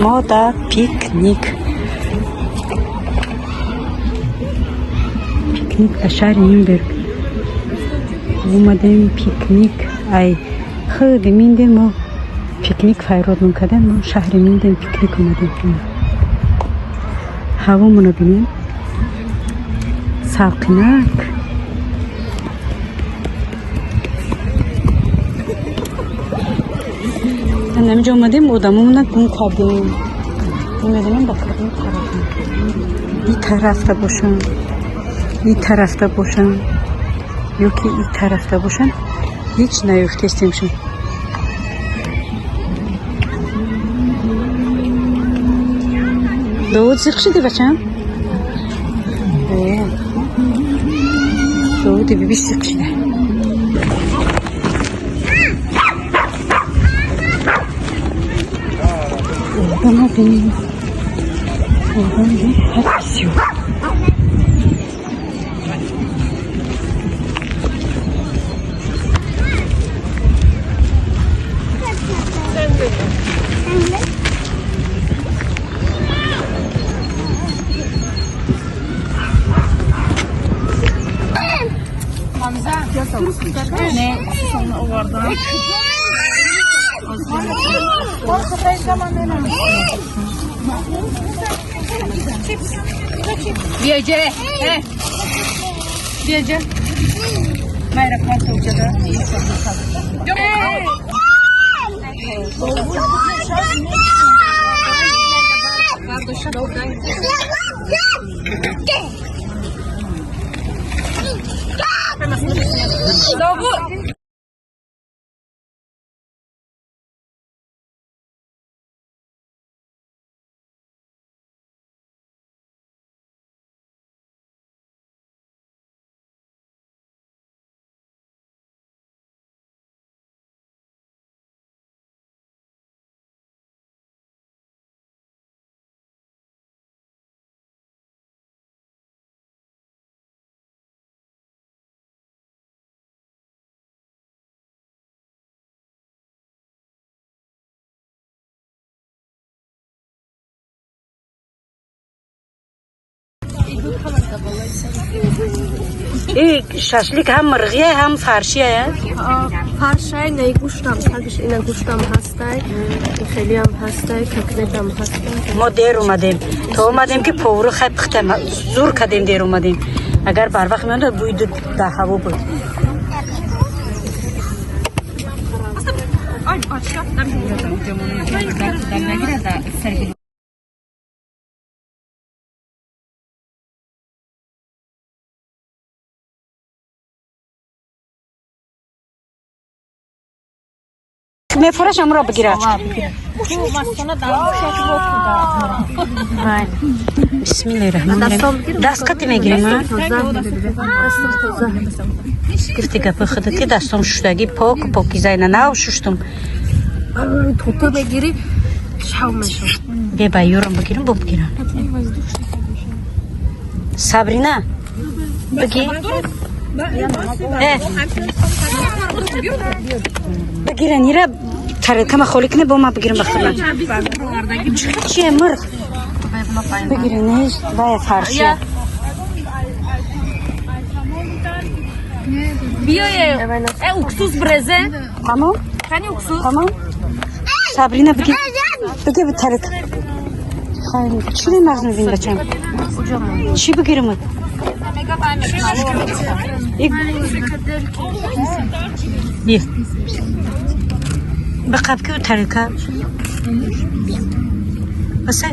Мо дар пикник. Пикник дар шаҳри Нюрнберг омадем. Пикник ай худи Минден мо пикник файродмон кардем. Мо шаҳри Минден пикник омадем. Ҳавомоно бинем, салқинак. Ҳаминҷо омадем, одамомона гум кардем. Намедонам, ба кадом тараф, и тарафта бошам, и тарафта бошам ё ки и тарафта бошам, ҳеҷ наёфтестемшон. Довуд, зиқ шуди, бачам? Довуди бибиш зиқ шуда. Одама бинем, одам беҳад бисёр. Биёҷа. Биёҷа. Майра картофчада. Довуд. И шашлик ҳам мирғия, ҳам фаршия? Фаршай не, гӯштам сагш, ина гӯштам ҳастай, хелиам ҳастай, котлетам ҳастай. Мо дер омадем, то омадем ки повару хай пухта, зур кардем, дер омадем. Агар барвақт меомад, бӯи дуд дар ҳаво буд. Мефураш, амро бигира. Бисмиллаҳи раҳмони раҳим. Даст қати мегирем, а? Гуфти гапи худат, ки дастом шуштагӣ, пок покизайна, нав шуштум. Тото бегирӣ, шав мешав. Бе, ба юрам бигирам, бо бигирам. Сабрина, биги. Бигиран ира, тарелкама холӣ куне, бо ма бигирам ба худман. Чие, мурғ бигирен, вая фаршия. Биёе. Э, уксус брезе. Тамом. Кани уксус? Тамом. Сабрина, биги, биги тарелка. Хайр, чӣ нағз мебини, бачам? Чӣ бигирам? Би ба қабки тарелка басай.